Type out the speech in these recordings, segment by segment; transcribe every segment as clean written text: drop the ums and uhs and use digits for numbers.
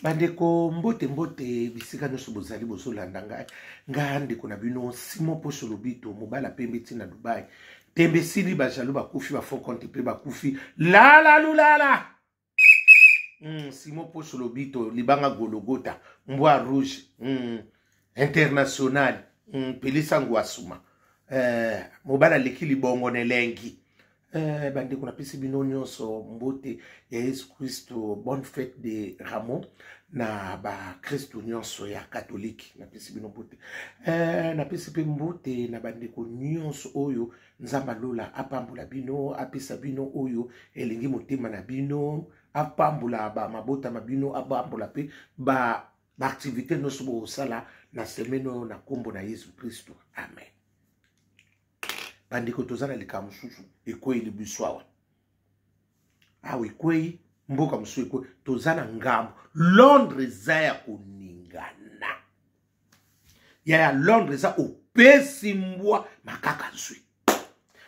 Bandeko, mbote mbote bisika nyonso bozali bozolanda ngai. Ngai ndeko na bino Simon Poso Lobito, mobala pembe ti na Dubai. Tembe esili, bajaloux bakufi, ba faux compte mpe bakufi. Lala lulala. Simon Poso Lobito, libanga Gologota, mbwa rouge, international, pelisa ngwasuma. Mobala aleki libongo na elengi. Bandeko, napesi bino nyonso mbote ya Yesu Kristo. Bonne fête de Rameau na bakristo nyonso ya katolike. Napesi bino mbote. Napesi mpe mbote na bandeko nyonso oyo Nzambe alola apambola bino, apesa bino oyo elingi motema na bino, apambola bamabota ma bino, apambola mpe ba baaktivité nyonso bokosala na semaine oyo na nkombo na Yesu Kristo, amen. Bandeko, toza na likambo mosusu ekweyeli biso awa. Awa ekwei mboka mosusu ekwei, toza na ngambo. Londres eza ya koningana. Yaya, Londres eza opesi mbwa makaka zwi.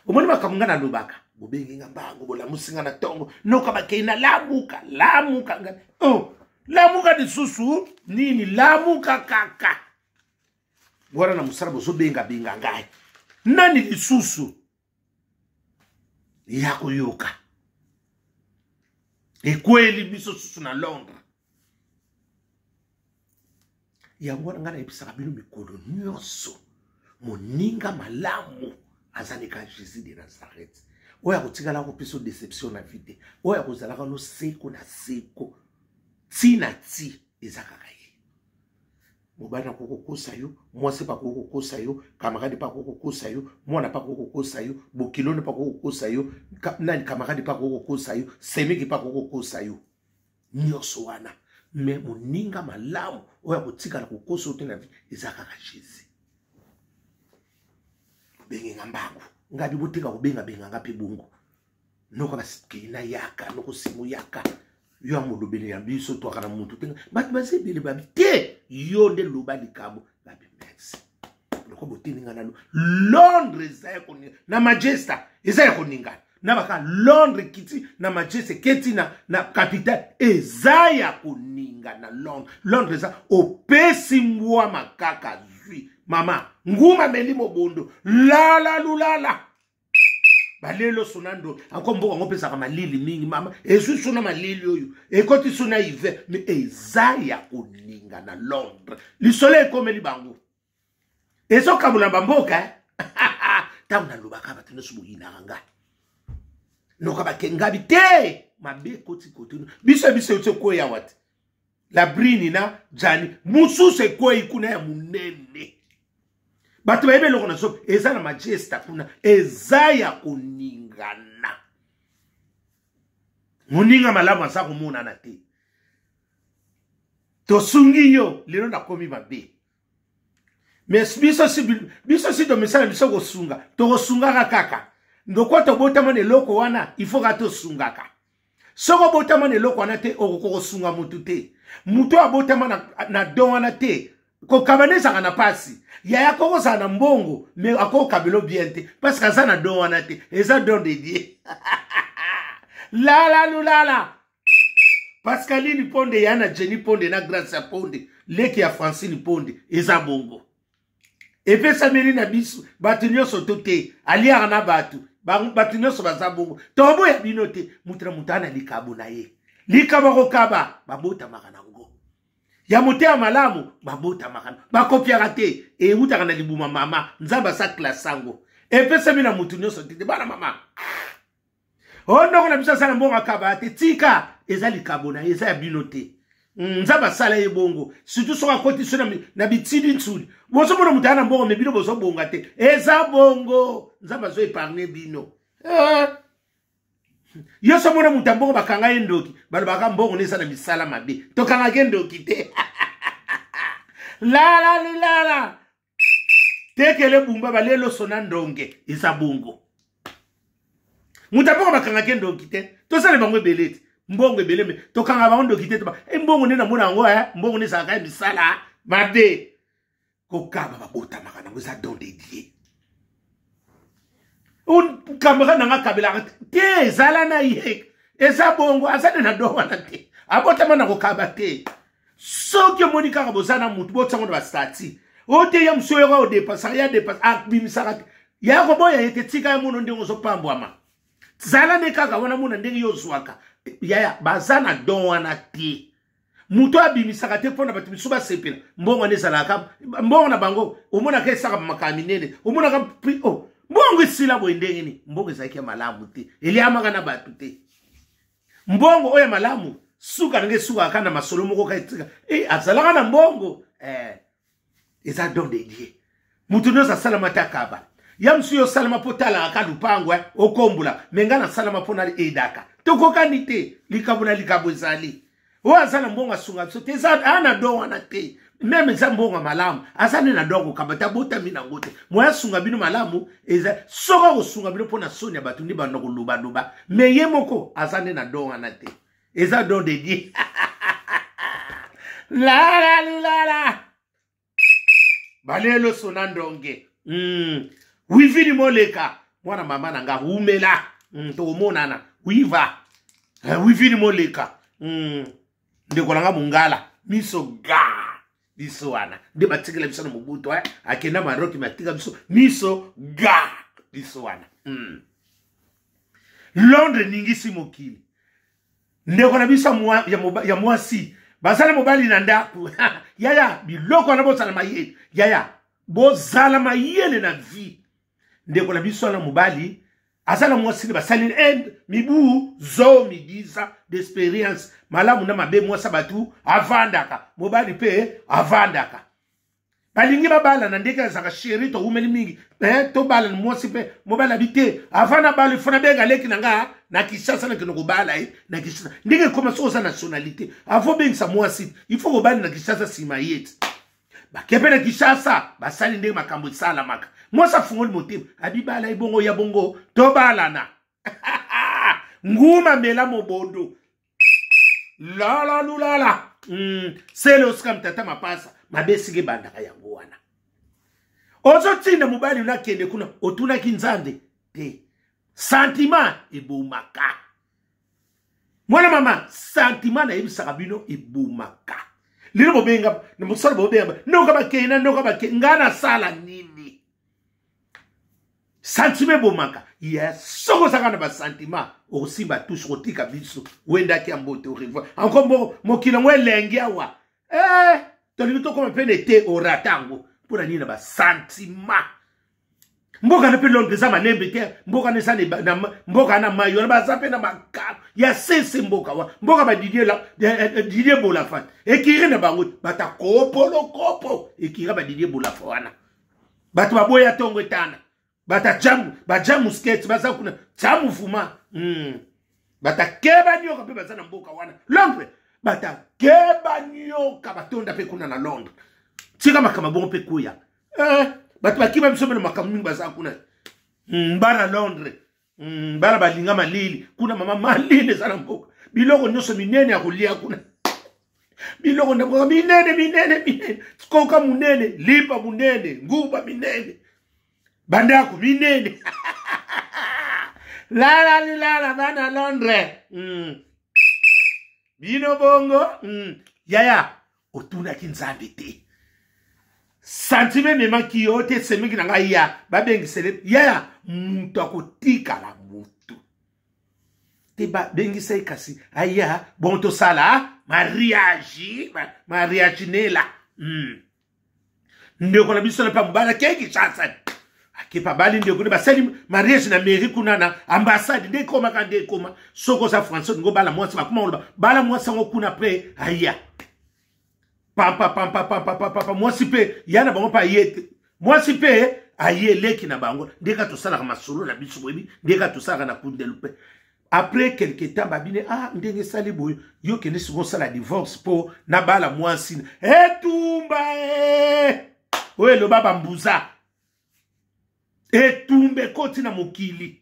Omoni makambo ngai nalobaka, bobengi nga mbango, bolamusi nga na ntongo, noka bakei na lamuka lamuka nga. Oh, lamuka lisusu nini? Lamuka kaka wana na mosala, bozobengabenga ngai nani lisusu ya koyoka ekweli biso susu na Londres. Yango wana ngai nayebisaka bino mikolo nyonso, moninga malamu aza neka Jésus de Nazareth, oyo akotikala kopesa déception na vie te, oyo akozalaka no seko na seko ti na ti, eza kaka ye. Mobali akoki kokosa yo, mwasi mpe akoki kokosa yo, camarade mpe akoki kokosa yo, mwana mpe akoki kokosa yo, bokilone mpe akoki kokosa yo, nani, camarade mpe akoki kokosa yo, semeki mpe akoki kokosa yo, nyonso wana. Me moninga malamu oyo akotikala kokosa yo te na vie eza kaka Jésus. Bobengi nga mbangu, ngabi botika kobengabenga nga mpe bongo. Noko bakei na yaka, noko Simo yaka, yo ya molobeli ya biso, twaka na motu te. Bato baza ebele, babi te, yo nde loba likambo. Babi merci loko botindi nga nalo. Londres eza ya koninga na Majesta, eza ya koningana na baka Londres kiti na Majesta keti na capitale, eza ya koninga na Londres. Londres eza opesi mbwa makaka zwi, mama nguma meli mobondo lala lulala balelo sona ndo anko mboka yango mpezaka malili mingi, mama ezwi sona malili oyo ekoti sona hiver, me eza ya koninga na Londres. Lisolo ekomeli bango, ezokabola bamboka. Ntango nalobaka, bato nyonso boyinaka ngai, noka bakengabi te, mabe ekoti kote biso. Biso euti ekweya wate Labrini na Jani, mosusu ekwei kuna ya monene. Bato bayebi eloko na so eza na Majesta kuna, eza ya koningana. Moninga malamu aza komonana te. Tosungi yo lelo, nakomi mabe. Mais biso si tomesana biso kosunga, tokosungaka kaka. Ndokwa tobotama na eloko wana, ifo kaka tosungaka. Soki obotama na eloko wana te, okoki kosunga motu te. Motu oyo abotama na don wana te, kokaba nde ezalaka na mpasi. Yaya akoki kozala na mbongo, mais akoki kokabela bien te, parce que aza na don wana te. Eza don de Dieu. Lala lulala. Pascaline Ponde ya na Jenny Ponde na Grace ya Ponde, leki ya Francine Ponde, eza bongo. Epesameli na biso bato nyonso to te, aliaka na bato, bato nyonso baza bongo. Toboya bino te, moto na moto ana likabo na ye. Likabo akokaba, babotamaka nango. Ya motema malamu, babotamaka, bakopiaka te, ewutaka na libuma mama. Nzambe asa klase yango, epesami na moto nyonso te. Bana mama o ndoko na biso asala mbongo akaba te, tika, eza likabo na ye, eza ya bino te. Nzambe asala ye bongo, surtout soki akoti so na bitidi nsuli. Bozomona moto aya na mbongo, me bino bozobonga te. Eza bongo, Nzambe azo épargne bino. Yo so mona moto ya mbongo bakanga ye ndoki, balobaka mbongo nde eza na misala mabe, tokangaki ye ndoki te. Lala lilala tekele bumba baleloso na ndonge, eza bongo. Moto ya mbongo bakangaki ndoki te, tosala bango ebele te, mbongo ebele, me tokanga bango ndoki te. Mbongo nde namona yango, mbongo nde ezalaka ya misala mabe. Kokaba babotamaka nango, eza don de Dieu. Camarade nanga akabelaka te, ezala na ye, eza bongo, aza nde na don wana te, abotama na kokaba te. Soki omoni kaka boza na mutu, botiango na bastati. Oyo te ya mosu oyoka odepasaka, ya depasa, abimisaka te. Ya koboya ye te, tika ya mono ndenge ozopambwama. Zala nde kaka wana mona ndenge yo ozwaka. Yaya, baza na don wana te. Moto abimisaka te mpo na bato misusu basepela. Mbongo wana ezalaka, mbongo na bango, omonaka esaka makambo minene. Omonaka, oh, mbongo esila boye ndenge nini? Mbongo ezalaki ya malamu te. Eliamaka na bato te. Mbongo oyo ya malamu, suka ndenge esukaka kaka na masolo moko kaka etika. Azalaka na mbongo. Eza don de Dieu. Moto nyonso asalama te akaba. Ya mosusu yo osalama mpo otalaka ka lupango, okombola. Me nga nasalama mpo na edaka. Tokokani te, likambo na likambo ezali. Oyo aza na mbongo asunga biso te, eza a na don wana te. Meme eza mbongo ya malamu, aza nde na don kokaba te, abotami nango te. Moya asunga bino malamu, eza soki akosunga bino mpo na soni ya bato nde banda kolobaloba. Me ye moko aza nde na don wana te. Eza don de Dieu. La la la la. Balelo sona ndonge. Wivini moleka. Mwana mama na nga umela. Tokomonana. Wiva. Wivini moleka. Ndeko na nga mongala. Miso ga. Biso wana. Nde batikela biso na Mobutu, eh? Akenda Maroc, mais atika biso miso ga. Biso wana. Londres ningisi mokili. Ndeko na biso ya mwasi, bazala mobali na ndako. Yaya, biloko wana bozala mayele. Yaya, bozala mayele na vie. Ndeko na biso wana mobali, azala mwasi ne basali un mibu zomi 10 ans d'expérience. Malamu na mabe mwasi batu avandaka, mobali pe avandaka. Balingi babala na ndenge azaka chéri to umeli mingi. To bala na mwasi pe mobali abi te. Avant na bala, il faut na benga leki na nga na Kinshasa na kino kobala ye na Kinshasa. Ndenge koma so oza nationalité. Avant bengisa mwasi, il faut kobala na Kinshasa sima ye. Bakepe na Kinshasa, basali ndenge makambo esalamaka. Mwasi afungoli motema, abi bala ye bongo ya bongo, tobalana. Nguma mela mobondo. Lala lulala. Sele osika mtata mapasa, mabe sike bandaka yango wana. Ozotinda mobali na kende kuna, otunaki Nzambe te. Sentiment ebomaka. Mwana mama, sentiment nayebisaka bino ebomaka. Lelo bobenga, na mosala bobenga, noka bakei na noka bakei, nga nasala nini? Sentiment ebomaka. Ya soko ozalaka na ba sentiment, okosimba touche, okotika biso. Wendaki ya mbote, au revoir. Encore mboko, mokili yango elenge awa. Tolingi tokoma pene te, orata yango. Mpona nini na ba sentiment? Mboka na pe Londres eza malembe te, mboka na eza na mboka na mayi wana baza pe na makalo ya sese mboka wa. Mboka ba Didier la, Didier Bolafa. Ekiri na bango, bata kopo lo kopo, ekiri ba Didier Bolafa wana. Bato baboya tongo etana. Bata jamu, ba jamu skate baza kuna, jamu fuma. Bata keba nyoka pe baza na mboka wana. Londres, bata keba nyoka batonda pe kuna na Londres. Tika makambo bongo pe kuya. Bato bakima biso mpe na makambo mingi baza kuna. Bana Londres. Bana balinga malili. Kuna mama malili eza na mboka. Biloko nyonso minene ya kolia kuna. Biloko na mboka minene, minene, minene. Koka munene, lipa munene, nguba minene. Bandako minene. Lala lala bana Londres. Bino bongo. Yaya, otunaki Nzambe te. Sentiment ememaki yo te, semeki na ngai ya babengisele. Yaya, moto akotikala moto te, babengisa ye kasi aya bon tosala mariage, mariage nela. Ndeko na biso na pa mobali akei Kinshasa, akepa bali ndeko ne basali mariage na mairie kuna na ambassade. Nde ekomaka, nde ekoma soki oza français olingi obala mwasi, bakoma koloba bala mwasi yango kuna pre aya pampa pampa pampa pampa pampa. Mwasi mpe ya na bango mpe aye te, mwasi mpe aye leki na bango. Nde kaka tosalaka masolo na biso boyebi, nde kaka tosalaka na kundelu mpe après quelque temps babine, ah, ndenge esali boye, yo kende sikoyo osala divorce mpo nabala mwasi etumba oyo eloba bambuza etumba ekoti na mokili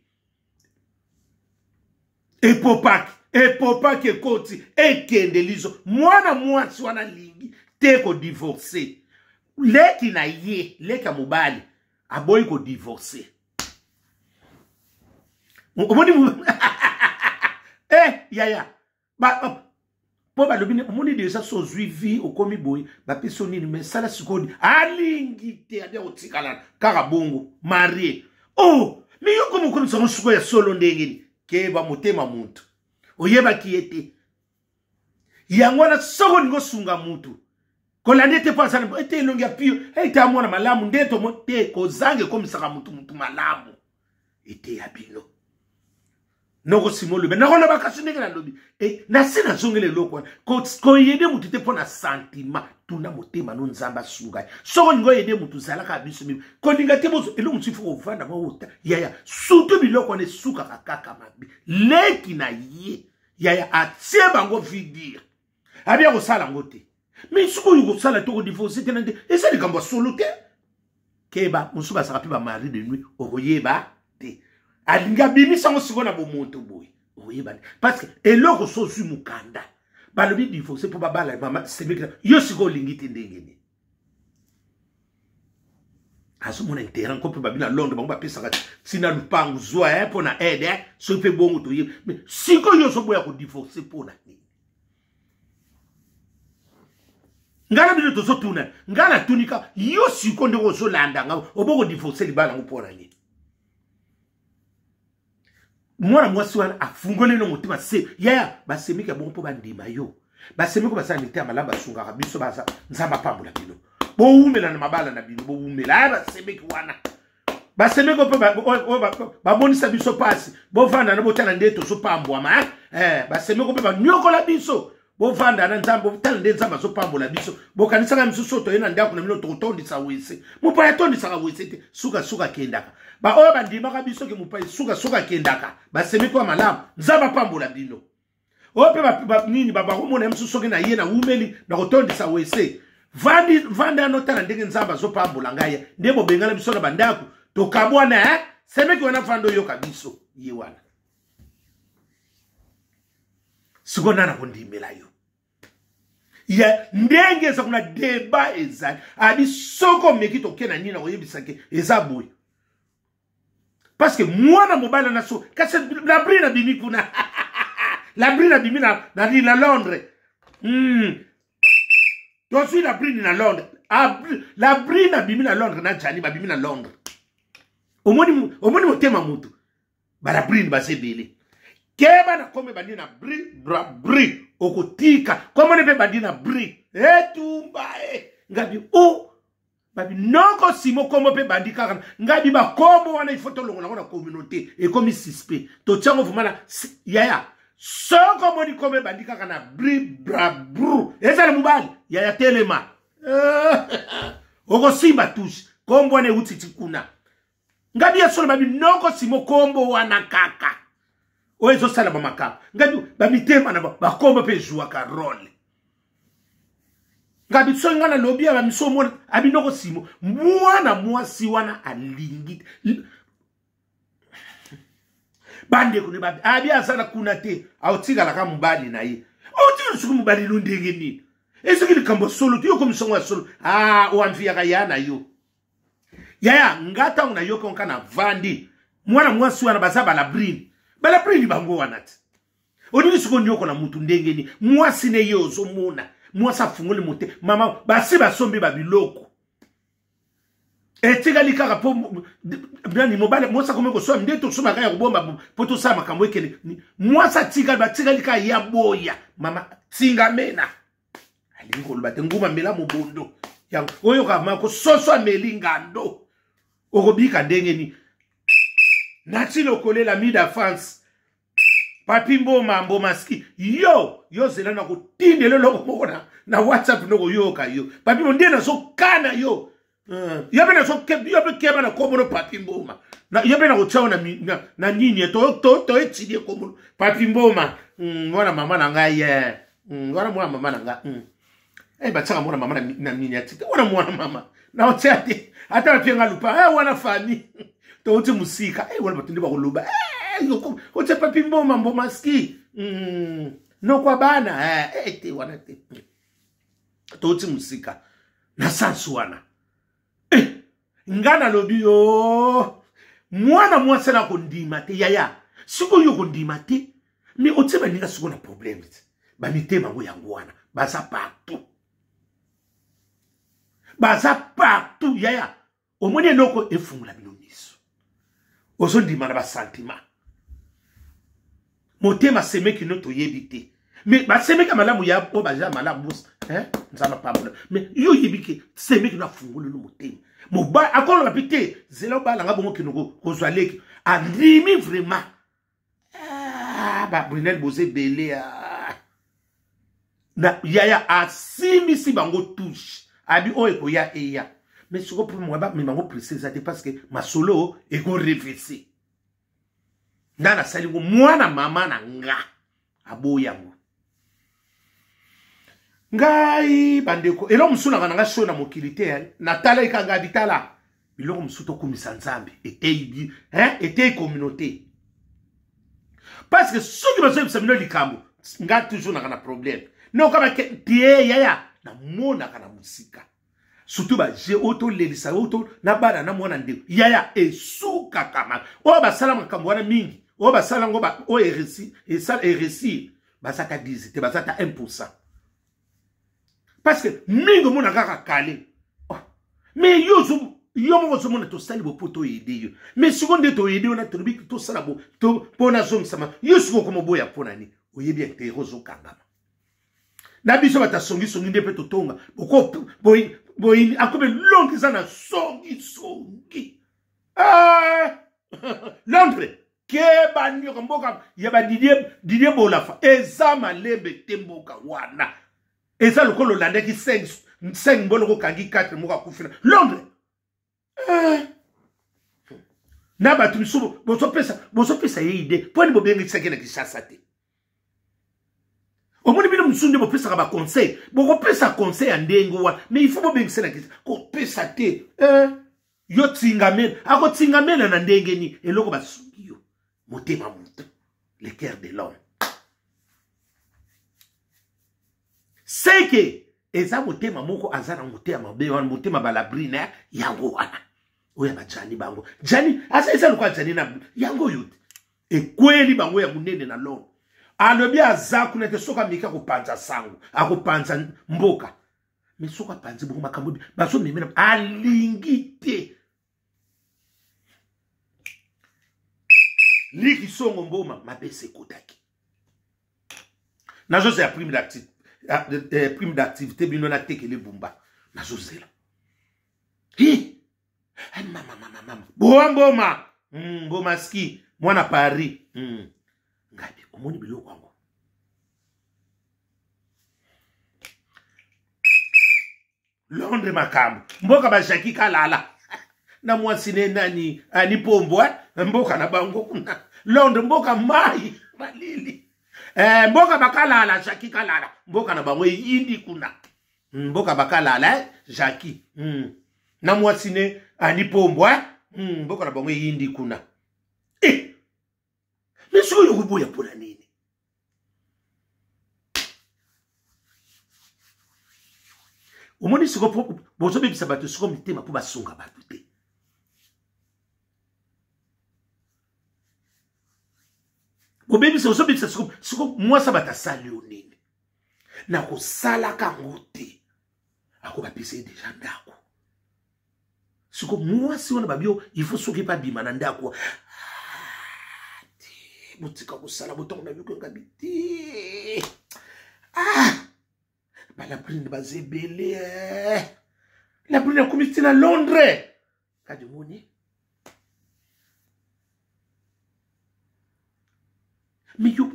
epopaki epopaki ekoti ekende lizo. Mwana mwasi wana alingi te kodivorce, leki na ye, leki ya mobali aboyi kodivorce. Omoni yaya, ba, Mpo balobi omoni deja so ozwi vie okomi boye, bapesi yo nini, mais sala sikoyo alingi te, abia kotikala kaka bongo marie. Oh, mais yo komi okomisa ngo sikoyo ya solo ndenge nini? Keba motema mutu oyebaki ye te. Yango wana soki olingi osunga mutu, kolanda ete mpo azala ete elongi ya pio ete amwana malamu nde tomo te. Kozanga ekomisaka mutu mutu malamu. Ete ya bino noko simo olobi, nakoloba kasi ndenge nalobi e, nasi nazongela eloko wana. Koyede motu te mpo na sentiment, tuna motema no Nzambe asunga ye. Soki olingi oyede motu, zalaka biso mimi kolinga te bozo eloko mosusu ifo kovanda mwa ota yaya. Surtout biloko wana esukaka kaka mabe. Leki na ye yaya atie bango vidire, abia kosala yango te. Mais soki oyo kosala te, okodivorce te na nde eza likambo ya solo te. Keba, mosusu bazalaka mpe bamari de nuit, okoyeba te. Alingi abimisa yango sikoyo na bomoto boye, okoyeba te. Parce que eloko so ozwi mokanda, balobi divorce mpo babala mama semeki yo, sikoyo olingi te ndenge nini? Azomona intérêt nko mpe babi na Londres, bango bapesaka ntina lupangu zwa mpo na aide. Soki mpe bongo toyebi, mais sikoyo ozoboya kodivorce mpo na nini? Ngai na bino tozotuna, ngai natunika yo siko ndenge ozolanda ngai, oboko divorce libala yango mpo na nini? Mwana mwasi wana afungoli no motema se yaya basemiki ya bongo mpo bandima yo. Basemiki basala mitema malamu, basungaka biso, baza Nzambe apambola bino, bowumela na mabala na bino, bowumela. Aya basemeki wana, basemeki mpe bamonisa biso mpasi, bovanda na botala nde tozopambwama. Basemeki mpe banyokola biso, bovanda na Nzambe, botala nde Nzambe azopambola biso. Bokanisaka misusu oyo toye na ndako na bino tokotondisa wese. Mopaya atondisaka wese te, sukasuka akendaka. Baoyo bandimaka biso ke mopaya sukasuka akendaka, basemeki wa malamu, Nzambe apambola bino. Oyo mpe nini bakomona mosusu, soki na ye nawumeli na kotondisa wese, vandi vanda notala ndenge Nzambe azopambola ngai. Nde bobengana biso na bandako, tokabwana. Semeki wana vanda oyoka biso ye wana sikoyo nana kondimela yo ya ndenge eza kuna. Deba ezali abi soki omeki toke na nini, nakoyebisake eza boye. Parce que mwana mobali na so kasi Labrine abimi kuna, Labrine abimi na Londres. Tozwi Labrine na Londres, Labrine abimi na Londres na Jani, babimi na Londres. Omoni, omoni motema mutu, balabrine baza ebele. Keba na kombe bandi na bri bra bri, okotika komone mpe bandi na bri etumba e ngabi o babi noko simo kombo mpe bandi kaka ngabi bakombo wana ifo tolongola yango na communauté, ekomi suspect, totiango vraimen na yaya. Soki omoni kombo ebandi kaka na bri bra bru, ezala mobali yaya, telema, okosimba touche. Kombo wana euti ti kuna ngabi ya solo. Babi noko simo kombo wana kaka oyo ezosala bamakambo ngabi bamitema na bakombo mpe ezwaka role. Ngabi soki ngai nalobi ya bamiso omona abinoko simo mwana mwasi wana alingi bandeko ne babi abi aza na kuna te, aotikalaka mobali na ye. Otikala soki mobali no ndenge nini? Esoki likambo ya solo te, yokomisongo ya solo oamviyaka ya na yo yaya. Nga ntango nayoki nka navandi, mwana mwasi wana baza balabrine, balabrine bango wana te. Olingi sikoyo nyokola mutu ndenge nini? Mwasi ne ye ozomona mwasi afungoli mote mama, basi basombi babiloko etikali kaka mpo nani mobali mwasi akomi kosomba nde tosombaka ya kobomba mpo tosala makambo ekende. Mwasi atikali, batikali kaka ya boya mama tingamena, alingi koloba te. Nguma mela mobondo yango oyoka mako soso ameli ngando, okobika ndenge nini? Nati lokolela mida France Papi Mboma Mbomaski, yo yo zela na kotindela eloko moko na WhatsApp, nokoyoka yo Papi Mboma nde nazokana yo. Yo mpe yo mpe keba na kombono Papi Mboma, yo mpe nakotia yo na nini, toetidie kombono Papi Mboma. Mwana mama na ngai ye wana, mwana mama na ngai. Batiaka mwana mama na miniature te wana, mwana mama naotia te, ata bapie nga lupa wana famille touti mosika. Wana bato nde bakoloba otia Papi Mboma Mbomaski nokwa bana te wana te, touti mosika na sansu wana. Nga nalobi yo mwana mwasi na kondima te yaya, sikoyo yo kondima te, mais otie baninga sikoyo na problème te. Bamitema yango yango wana baza partout, baza partout yaya. Omoni eloko efungola bino miso, ozondima na basentiment, motema semeki no toyebi te, mais basemeki ya malamu ya oyo baza malamu, Nzambe apambola. Mais yo oyebi ke semeki no afungoli no motema, mobali akoloba mpe te, zela obalanga bongo kende kozwa leki andimi vraiment. Ah, ba Brunel boza ebele ah. Na yaya asimbisi bango touche abi oyo ekoya eya, mais sikoyo mpo bamema bango presse eza te, parce que masolo ekorevese. Nga nasali ngo mwana mama na nga aboyi yango. Ngai bandeko, eloko mosusu nanga nanga sho na mokili te, natalaki kaka ngai bitala biloko mosusu. Tokumisa Nzambe, eteyi, hein, eteyi communauté, parce que soki bazoyebisa bino likambo, nga toujours naka na problème noka tie yaya, namonaka na mosika, surtout baje oyo tolelisa oyo to na bana na mwana ndeko yaya esukaka ma oyo basala makambo wana mingi, oyo basala yango, oyo eresi baza ta 10 te, baza ta 1%, parce que mingi omona kaka kale. Oh. Mais yo yo moko ozomona tosali bo mpo toyede yo, mais sikoyo nde toyede yo na tolobi tosala bo mpo nazongisama yo, sikoyo okomoboya mpo na nini? Oyebi intere ozokangama na biso bato ya songisongi nde mpe totonga boyini akomi longi eza na songisongi. Ah! Londres keba nyoka, mboka ya ba Didier Bolafa eza malembe te. Mboka wana eza lokola olandaki 5 mboloko, okangi 4, moko akufi na Londres. Eh. Na bato misusu bozopesa ye ide mpo ani bobengisaki na Kinshasa te. Omoni bino mosusu nde bopesaka baconseil, bokopesa conseil ya ndenge wana, mais il faut bobengisa na Kinshasa, kopesa te. Eh. Yo tingamela, akotingamela na ndenge nini? Eloko basungi yo motema moto, le cœur de l'homme seke eza motema moko aza na motema mabe wana, motema balabrine yango wana oyo ya bajani bango jani aza eza lokola jani na yango oyo te ekweli bango ya monene na londres. Alobi aza kuna te, soki ameki akopanza sango, akopanza mboka. Mais soki apanzi bongo makambo bazomemela, alingi te. Liki songo mboma mabese ekotaki, nazozela prime d'activité, prime d'activité bino natekele bumba, nazozela. Hi mama mama mama boa mboma, mboma ski mwana Paris, Ngabi omoni biloko yango. Londres makambo, mboka bajaki kalala na mwasi ne nani ani pombo, eh? Mboka na bango kuna Londres, mboka mai malili, eh, mboka bakalala jaki kalala, mboka na bango eyindi kuna, mboka bakalala, eh? Jaki, na mwasi ne ani pombo, eh? Mboka na bango eyindi kuna, eh! Mais soki oyo koboya mpona nini? Omoni siko bozobebisa bato siko mitema mpo basunga bato te. Bobebisa, ozobebisa siko siko mwasi bato asali yo nini? Nakosalaka yango te, akobapesa ye deja ndako. Siko mwasi wana babio, il faut soki mpe abima na ndako. Ah, te botika kosala botongo na yoki ngabi te. Ah, balabrine baza ebele, eh. Labrine akomi ti na Londres kadi omoni. Mais yo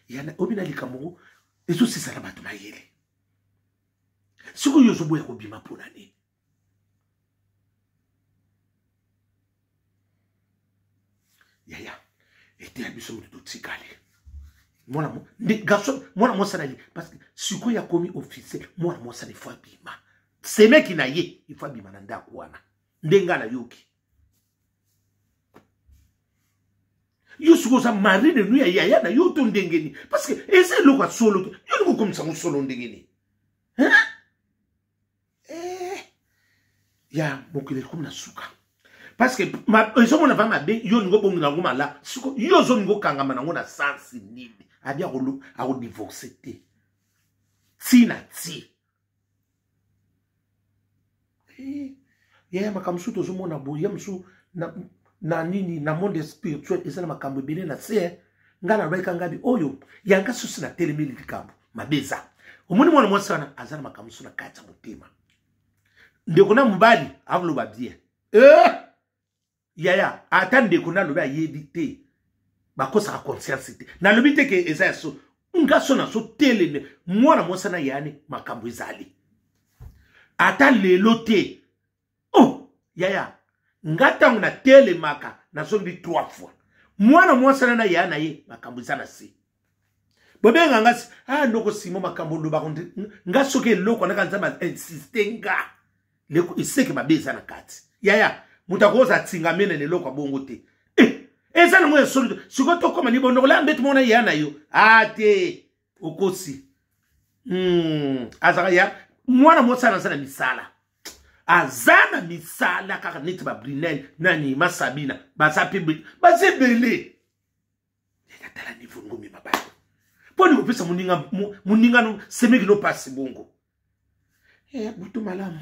yana obi na likambo ngo ezosisa na bato mayele. Sikoyo ozoboya kobima mpona nini? Yaya, eteya biso moto totikali mwana garçon, mwana mwasi na ye, parce que sikoyo akomi officiel, mwana mwasi na ifo abima, semeki na ye ifo abima na ndako wana. Nde nga nayoki yo soki oza mari de nuit ya yaya na yo to ndenge nini? Parce que eza eloko ya solo te, yo lingi okomisa yango solo ndenge nini? Eh, ya mokili ekomi na suka. Parce que ezomona va mabe, yo olingi obongela yango mala. Siko yo ozolingi okangama nango na sansi nini? Abi akodivorce te. Ti na ti. Eh, yaya makambo mosusu tozomona boye ya mosusu na, na nini na monde spirituel eza na makambo ebele na se eh. Ngai nalobaki ka ngabi oyo yanga susi na telemeli likambo mabe eza. Omoni mwana mwasi wana aza na makambo mosusu na kati ya motema. Ndeko na mobali akoloba bien. Eh! Yaya ata ndeko nalobi ayebi te, bakosaka conscience te. Nalobi te ke eza ya so nga so na so teleme mwana mwasi na yani makambo ezali ata lelo te. Oh yaya nga ntango natelemaka nazongi 3 fois mwana mwasi na ya na ye makambo eza na se. Bobenga nga ah ndoko Simo makambo olobaka nga soki eloko naka Nzambe insiste nga leko eseke mabe eza na kati. Yaya moto akoza atingamene na eloko ya bongo te. Eh, eza nango ya solo. Sikoyo tokóma libondoko la mbeti mona ya na yo a te okosi. Azaka ya mwana mwasi aza na misala, aza na misala kaka neti ba Brinel nani Masabina baza mpe baza ebele. Tala niveau ngomi mabaya mpo ni kopesa moninga moninga no semeki no pasi bongo. Butu malamu.